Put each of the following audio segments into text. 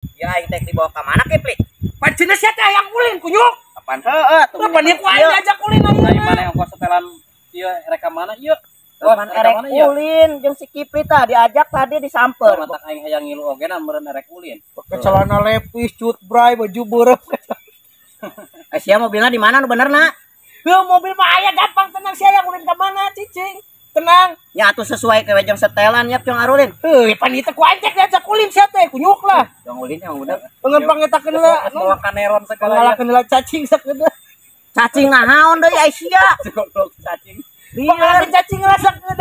Ya aing teh dibawa ka mana Kipli? Pancena sia teh hayang ulin kunyuk. Apaan heueuh tuh. Kapan ieu ku aing diajak ulin ayeuna. Dari mana yang kos setelan ieu rek ka mana ieu? Kapan erek ulin jeung si Kipli tah diajak tadi disamper. Matak aing hayang ngilu oge na meureun erek ulin. Pake celana lepis, cut bray, baju beureum. Eh sia mobilna di mana nu benerna? Heuh mobil mah aya gampang tenang sia hayang ulin ka mana cicing. Tenang. Ya atuh sesuai ke jeung setelan yap jeung arulin. Heuh pan ieu teh ku aing teh diajak ulin sia teh kunyuk lah. Jeung ulin yang udah. Pengempang eta keun bawa kaneron segala. Pangalakeun heula cacing sakeun. Cacing naon deui ai sia? Goblok cacing. Pangalakeun cacing lah sakeun.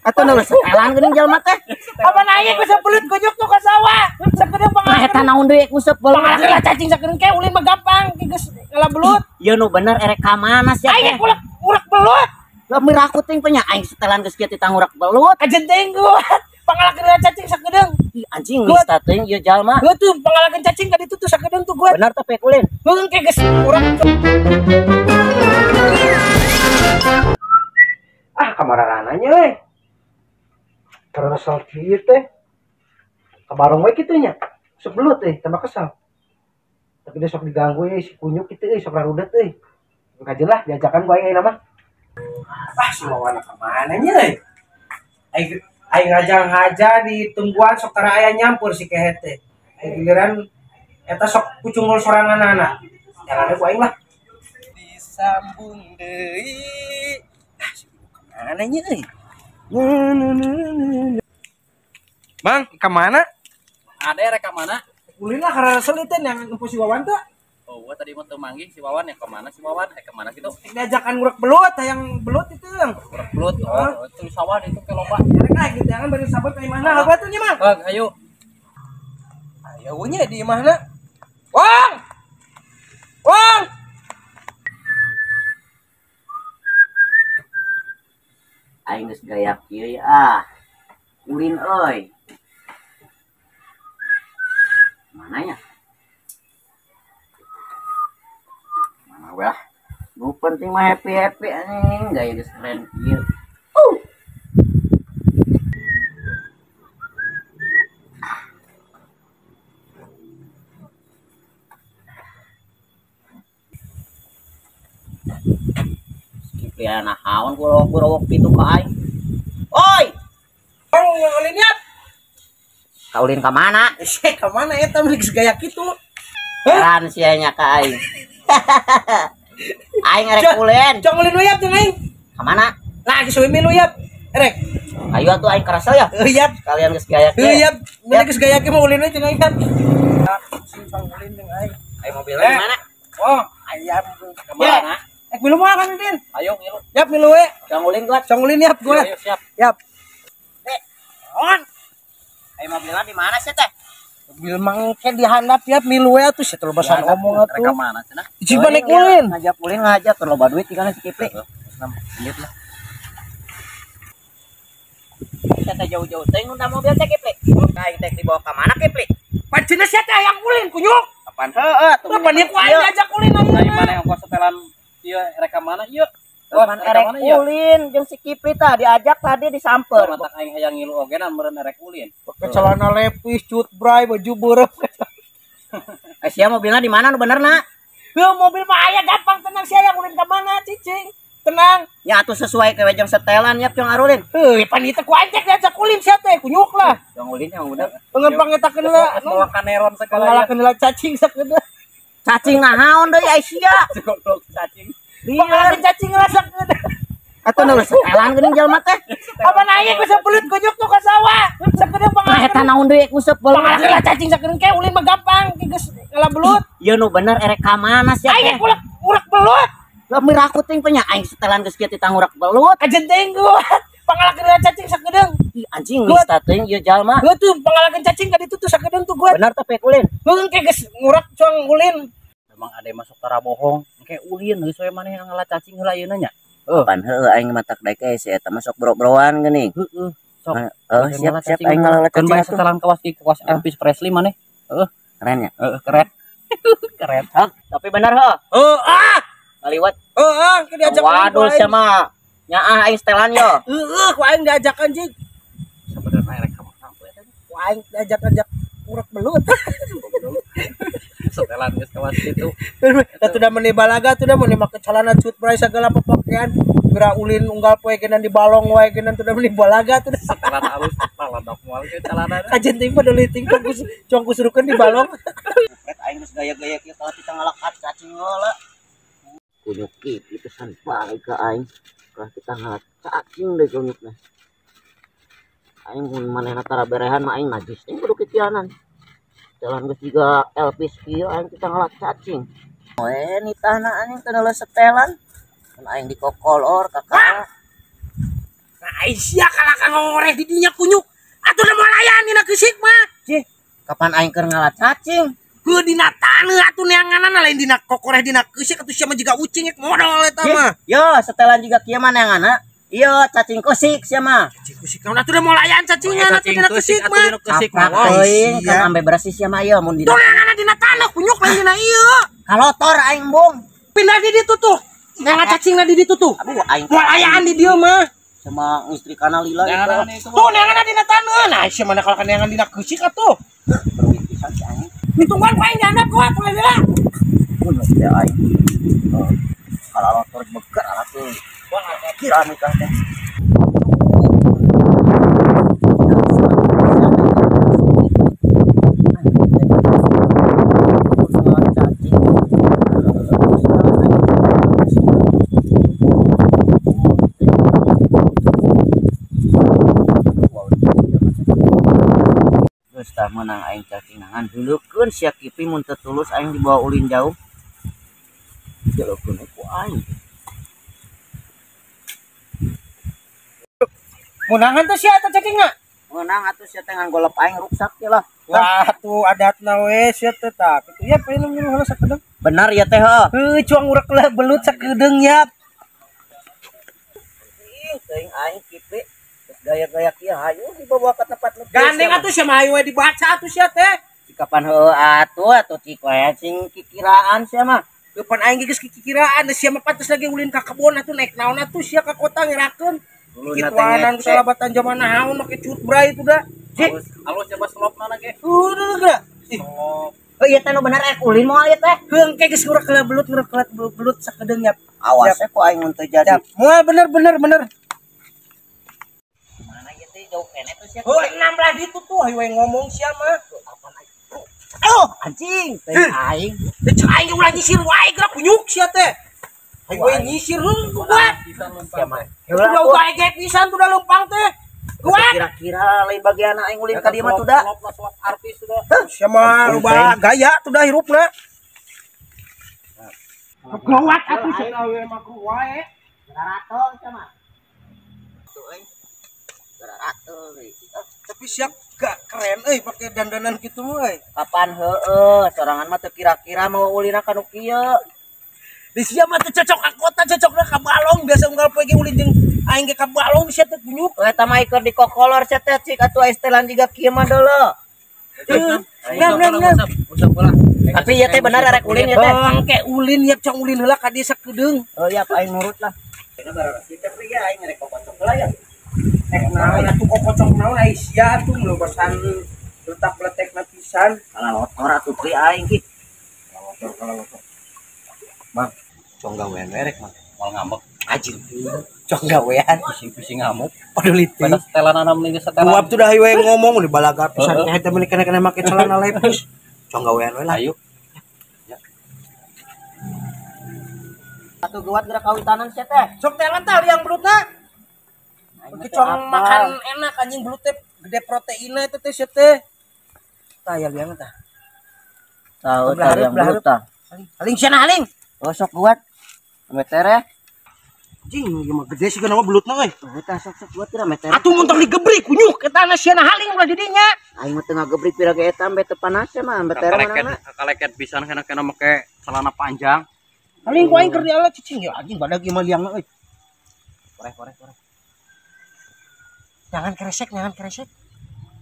Atuh nu setelan geuning jelema teh. Apa naik ku sebelut kunyuk tuh ka sawah. Sakeun pangalakeun. Eta naon deui ku sebelut. Pangalakeun lah cacing sakeun ke ulin mah gampang geus ngala belut. Ieu nu bener erek ka mana sia teh? Aing ulek belut. Lah miraku ting penya aing setelan geus kieu titang urak belut. Kajen teuing gua. Pangalakeun lah cacing sakedeung. Ih anjing nista teuing ieu jalma. Heuh tuh pangalakeun cacing ka ditu tuh sakedeung tuh gua. Bener teh pek ulin. Heuh engke geus urang. Ah kamarana nya euy. Kesel kieu teh. Ka barong we kitu nya. Sok belut euy, tambah kesel. Tapi dia sok diganggu euy si kunyuk kitu euy, sok rarudet euy. Kajeun lah diajakan ku aing ayeuna mah. Ah si Wawan ka mana nya euy? Aing aing ngajang-haja di tungguan sok tara aya nyampur si kehet teh. Aing giliran eta sok kucungul soranganana. Jangan ku aing lah. Disambung deui. Ah si ka mana nya euy? Bang, ka mana? Ade rek ka mana? Ulin lah karena selitin yang nempo si Wawan teh. Oh, gua tadi mau teu manggih si Wawan ya ke mana si Wawan? Eh ke mana gitu? Diajakan ngurek belut, hayang belut itu yang. Ngurek belut. Oh, itu sawah itu ke lomba. Rek lah gitu jangan bari sabar ka imahna. Apa tuh nya, Mang? Bang, ayo. Ayo nya di imahna. Wang! Wang! Aing geus gaya kieu ah. Ulin euy. Mana nya? Mana we lah. Nu penting mah happy-happy anjing, gaya geus keren kieu. Skip ya naon gurowok pitu ka aing. Oi! Bang ulin yap. Ka ulin ka mana? Eh ka mana eta mah geus gaya kitu. Heran sia nya ka aing. Aing erek ulin. Jong ulin we yap jeung aing. Ka mana? Nah geus we milu yap. Erek. Ayo atuh aing karasel ya. Heuh yap. Kalian geus gaya kieu. Heuh yap. Mun geus gaya kieu mah ulin we jeung aing kan. Sing ulin jeung aing. Aing mobilnya di mana? Oh, ayam ka mana? Ek milu mah kan Din. Ayo ngilu. Yap milu we. Jong ulin gua. Jong ulin yap gua. Ayo siap. Yap. Eh, on. Ayo mobilnya di mana sih teh? Mobil mangke dihandap yap milu we atuh sia loba omong atuh. Rek ka mana cenah? Ciba naik ulin. Ngajak ulin ngajak teu loba duit tinggalna si Kipli. Menit lah. Teh jauh-jauh teh ngundang mobil teh Kipli. Aing teh dibawa ka mana Kipli? Pancena sia teh hayang ulin kunyuk. Apaan heueuh tuh. Kapan ieu ku aing diajak ulin ayeuna. Dari mana yang kos setelan ieu rek ka mana ieu? Kapan erek ulin jeung si Kipli tah diajak tadi disamper. Matak aing hayang ngilu oge na meureun erek ulin. Pake celana lepis, cut bray, baju beureum. Eh sia mobilna di mana nu benerna? Heuh mobil mah aya gampang tenang sia hayang ulin ka mana cicing. Tenang. Ya atuh sesuai ke jeung setelan yap jeung arulin. Heuh pan ieu teh ku aing teh diajak ulin sia teh kunyuk lah. Jong ulin yang udah. Pengempang eta keun heula. Bawa kaneron segala. Pangalakeun heula cacing sakeun. Cacing naon deui ai sia? Goblok cacing. Pangalakeun cacing lah sakeun. Atuh nu setelan geuning jelema teh. Apa naik ku sebelut kunyuk tuh ka sawah. Sakeun pangalakeun. Eta naon deui ku sebelut. Pangalakeun lah cacing sakeun ke ulin mah gampang geus ngala belut. Ieu nu bener erek ka mana sia teh? Aing ulek belut. Lah miraku ting penya aing setelan geus kieu titang urak belut. Kajen teuing gua. Pangalakeun lah cacing sakedeung. Ih anjing nista teuing ieu jalma. Heuh tuh pangalakeun cacing ka ditu tuh sakedeung tuh gua. Bener teh pek ulin. Heuh engke geus ngurak cuang ulin. Memang ade masuk tara bohong. Engke ulin geus we maneh ngala cacing heula ayeuna nya. Pan heueuh aing matak daek si eta masuk bro-broan geuning. Heeh. Sok. Heeh siap siap aing ngala cacing. Keun bae setelan kawas ki kawas Elvis Presley maneh. Heeh. Keren nya. Heeh keren. Keren. Hah, tapi bener heuh. Heuh ah. Ngaliwat. Heeh, ke diajak. Waduh sia mah. Nyaah aing setelan yo. Heeh, ku aing diajak anjing. Sebenarnya rek ka mana Ku aing diajak-ajak Urek belut. Setelan geus kawas kitu. Da tuh da meuni balaga tuh da meuni make celana cut bray sagala papakaian. Geura ulin unggal poe geunan di balong wae geunan tuh da meuni balaga tuh da. Setelan alus laladak moal ke celana. Kajen teuing paduli ting cong kusurukeun di balong. Rek aing geus gaya-gaya kieu kalau kita ngalakat cacing heula. Kunyuk kieu pisan bae ka aing. Kalau kita ngalat cacing deui kunyukna. Aing mun manehna tara berehan mah aing najis teh kudu kitianan. Jalan geus jiga Elvis kieu aing kita ngalat cacing. We nitahna anjing teu neuleuh setelan. Mun aing dikokolor kakak. Nah, Aisyah kalah ka ngoreh di dinya kunyuk. Atuh da moal aya dina keusik mah. Cih, kapan aing keur ngalat cacing? Heuh dina taneuh atuh neanganana lain dina kokoreh dina keusik atuh sia mah jiga ucing ek modol eta mah. Yo, setelan jiga kieu mah neanganna. Iya, cacing kusik sia mah. Cacing kusik naon atuh da moal ayaan cacingan atuh dina keusik mah. Caprak teuing kan ambe bersih sia mah ieu mun dina. Tuh neanganna dina taneuh kunyuk lain dina ieu. Kalotor aing bung. Pindah di ditu tuh. Neangan cacingna di ditu tuh. Aduh aing moal ayaan di dieu mah. Sama ngistrikana lila itu. Tuh neanganna dina taneuh. Nah, sia mah kalau neangan dina keusik atuh. Beruit pisan si aing. Ditungguan ku aing dihandap kuat mulai heula. Kunyuk teh aing. Kalotor beger atuh. Kira nikah teh. Geus tah meunang aing cacingan duleukeun sia Kipi mun teu tulus aing dibawa ulin jauh. Duleukeun ku aing. Menangan tuh sia eta cacingna? Menang atuh sia teh ngan golep aing ruksak ye lah. Wah tuh adatna we sia teh tah. Kitu ya pengen nyuruh heula sakedeung. Benar ya teh heuh. Heuh cuang urek lah belut sakedeung ya. Ih teuing aing Kipi gaya-gaya kieu hayu dibawa ka tempat nu. Gandeng atuh sia mah hayu we dibaca atuh sia teh. Cikapan heuh atuh atuh cik we cing kikiraan sia mah. Eupan aing geus kikiraan sia mah pantes lagi ulin ka kebon atuh naik naon atuh sia ka kota ngerakeun. Kituanan kesalabatan zaman naon make cut bray itu dah. Alus coba selopna ge. Udah geura. Selop. Oh iya teh nu bener rek ulin moal ieu teh. Heung ke geus ngurek belut ngurek belut sakedeung nya. Awas ku aing mun teu jadi. Moal bener bener bener. Mana ieu teh jauh keneh tuh sia. Heuh enam lah ditu tuh hayu we ngomong sia mah. Aduh anjing teh aing. Teh aing ulah nyisir wae geura kunyuk sia teh. Hayu we nyisir heuh kuat. Sia mah. Udah wae ge pisan tuh da leumpang teh. Kuat. Kira-kira lain bagian aing ulin ka dieu mah tuh da. Selop artis tuh da. Sia mah loba gaya tuh da hirupna. Kuat atuh sia we mah wae. Garato sia mah. Tuh euy. Garato euy. Tapi siap gak keren euy pake dandanan kitu mah euy. Kapan heueuh sorangan mah teu kira-kira mau ulina ka nu kieu. Di sia mah teu cocok ka kota, cocokna ka balong biasa unggal poe ge ulin jeung aing ge ka balong sia teh kunyuk. Eta mah ieu dikokolor sia teh cik atuh estelan jiga kieu mah deuleu. Nam nam nam. Tapi ieu teh bener arek ulin ieu teh. Bangke ulin ya cong ulin heula ka dieu sakedeung. Oh iya aing nurut lah. Tapi ya aing rek kokocok heula ya. Rek naon atuh kokocok naon ai sia atuh melobasan letak-letekna pisan. Kalah lotor atuh pri aing ki. Lotor kalah lotor. Bang, cong gawean we rek mah. Moal ngambek. Anjir. Cong gawean pusing-pusing ngamuk. Paduli teh. Pada setelan mending setelan. Uap tuh dah hayu we ngomong di balaga pisan teh eta meuni kena-kena make celana lepis. Cong gawean we lah. Ayo. Atuh geuwat geura kawitanan sia teh. Sok teangan tah liang belutna. Beuki cong makan enak anjing belut teh gede proteinna eta teh sia teh. Tah ya liang tah. Tahu tah liang belut tah. Haling sia haling. Oh sok buat. Ame tereh. Anjing ieu mah gede sih kana mah belutna euy. Eta sok sok buat kira ame tereh. Atuh mun tong digebrik kunyuk eta na sia haling ulah di dinya. Aing mah teu ngagebrik pira ge eta ambe teu panas mah ambe tereh mana. Kaleket pisan kana-kana make celana panjang. Haling ku aing keur diala cicing ya anjing badag ieu mah liangna euy. Koreh koreh koreh. Jangan keresek, jangan keresek.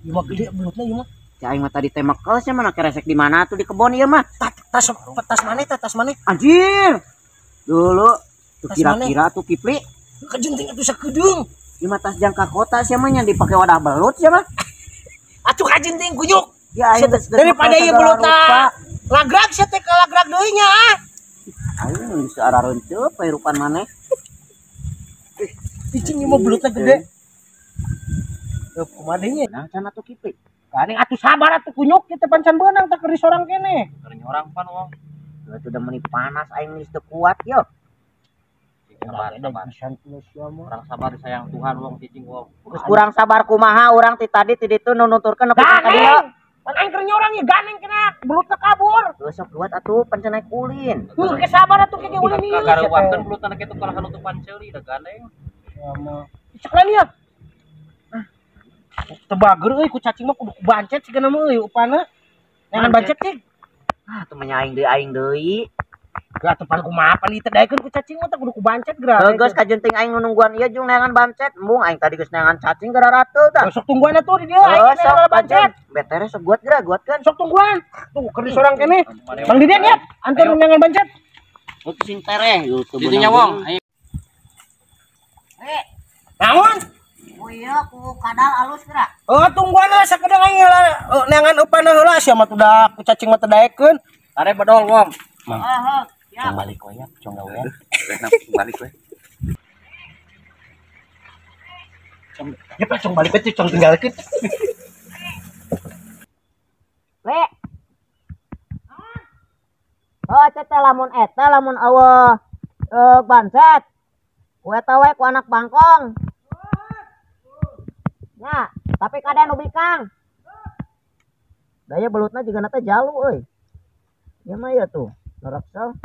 Ieu mah gede belutna ieu mah. Ya aing mah tadi teh mekel sia mana keresek di mana tuh di kebon ieu mah. Tas tas maneh teh tas maneh. Anjir. Dulu tuh kira-kira tuh Kipli. Kejenting atuh sakedeung. Ieu mah tas jangka kota sia mah nya dipake wadah belut sia mah. Atuh kajenting kunyuk. Ya aing geus daripada ieu belutna lagrak sia teh kalagrak deui nya ah. Aing geus arareunceup pahirupan maneh. Cicing ieu mah belutna gede. Heuh kumaha deui nya? Nah, can atuh Kipli. Gandeng atuh sabar atuh kunyuk kieu teh pancan beunang teh keur sorang keneh. Keur nyorang pan wong. Atuh da meuni panas aing geus teu kuat yo. Sabar, sabar. Kurang sabar disayang Tuhan wong cicing wong. Geus kurang sabar kumaha urang ti tadi ti ditu nu nuturkeun nepi ka dieu. Pan aing keur nyorang ieu gandeng kena belutna kabur. Geus sok kuat atuh pan cenah ulin. Heuh ke sabar atuh ke ulin ieu. Kagaruwakeun belutna kitu kalah nutupan ceuli da gandeng. Sama. Ceklan ieu. Teu bager euy ku cacing mah kudu bancet sigana mah euy upana. Jangan bancet cing. Ah teu mah aing deui. Geus atuh pan kumaha pan ieu teh daekeun ku cacing mah teh kudu ku bancet geura. Heuh geus kajeunteng aing nu nungguan ieu jeung neangan bancet. Embung aing tadi geus neangan cacing geura ratuh tah. Sok tungguan atuh di dieu aing neangan bancet. Betere sok guat geura guatkeun. Sok tungguan. Tuh keur di sorang keneh. Bang Diden ya, antur neangan bancet. Heuh sing tereh teu beunang. Dinya wong. Naon? Oh iya ku kadal alus geura. Oh tungguan lah sakedeung aing neangan upana heula sia mah tuh ku cacing mah teu daekeun. Tare bedol wong. Mang. Heeh. Cong balik we nya, cong gawean. Balik we. Cong, ya pak cong balik we cong tinggalkeun. Le. Oh, teh lamun eta lamun eueuh bancet. Ku eta we ku anak bangkong. Ya, tapi kadang nu bikang. Daya belutna juga nate jalu euy. Ieu mah ya tuh, naraksal.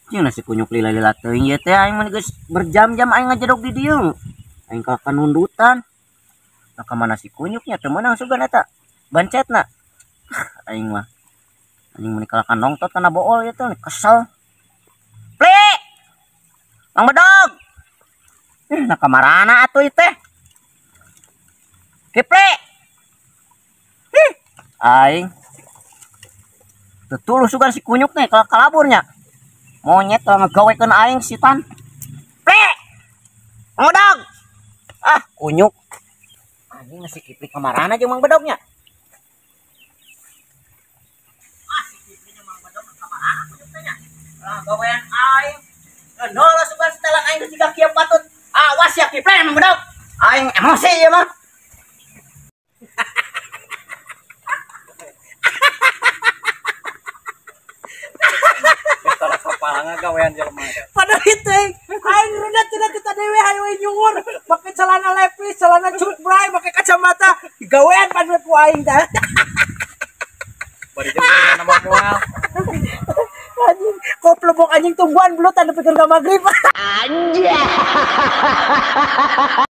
Jeung nasi kunyuk lila-lila teuing ieu teh aing mah geus berjam-jam aing ngajedog di dieu. Aing ka nundutan. Nah ka mana si kunyuknya teu meunang sugan eta. Bancetna. Aing mah. Anjing mun kalakan nongtot kana bool ieu teh kesel. Pli. Mang Bedog. Nah kamarana atuh ieu teh? Kipli. Aing. Teu tulus sugan si kunyuk teh kalaburnya. Monyet lah ngegawekeun aing si tan. Pli. Mang Bedog. Ah, kunyuk. Anjing si Kipli kamarana jeung Mang Bedognya. Ah, si Kipli jeung Mang Bedog kamarana kunyuk teh nya. Lah gawean aing. Nol sugan setelan aing geus siga kieu patut. Awas ya Kipli Mang Bedog. Aing emosi ieu mah. Gawean jelema. Padahal itu aing rudet tidak kita dewe hayu nyungur make celana lepis, celana cut bray, make kacamata, gawean padahal ku aing teh. Bari jeung nama moal. Anjing, koplebok anjing tungguan belut anu pikeun ka magrib. Anjay.